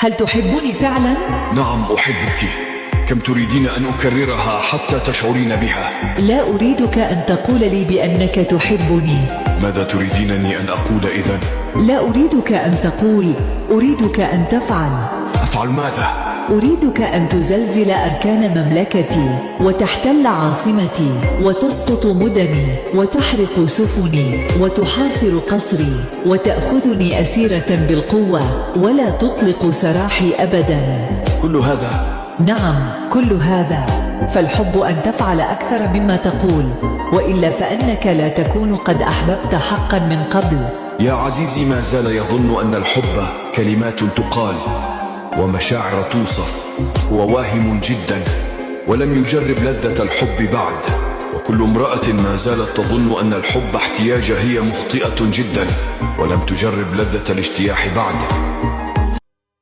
هل تحبني فعلا؟ نعم أحبك. كم تريدين أن أكررها حتى تشعرين بها؟ لا أريدك أن تقول لي بأنك تحبني. ماذا تريدينني أن أقول إذن؟ لا أريدك أن تقول، أريدك أن تفعل. أفعل ماذا؟ أريدك أن تزلزل أركان مملكتي، وتحتل عاصمتي، وتسقط مدني، وتحرق سفني، وتحاصر قصري، وتأخذني أسيرة بالقوة، ولا تطلق سراحي أبدا. كل هذا؟ نعم، كل هذا. فالحب أن تفعل أكثر مما تقول، وإلا فأنك لا تكون قد أحببت حقا من قبل. يا عزيزي، ما زال يظن أن الحب كلمات تقال ومشاعر توصف. هو واهم جدا، ولم يجرب لذة الحب بعد. وكل امرأة ما زالت تظن أن الحب احتياج هي مخطئة جدا، ولم تجرب لذة الاجتياح بعد.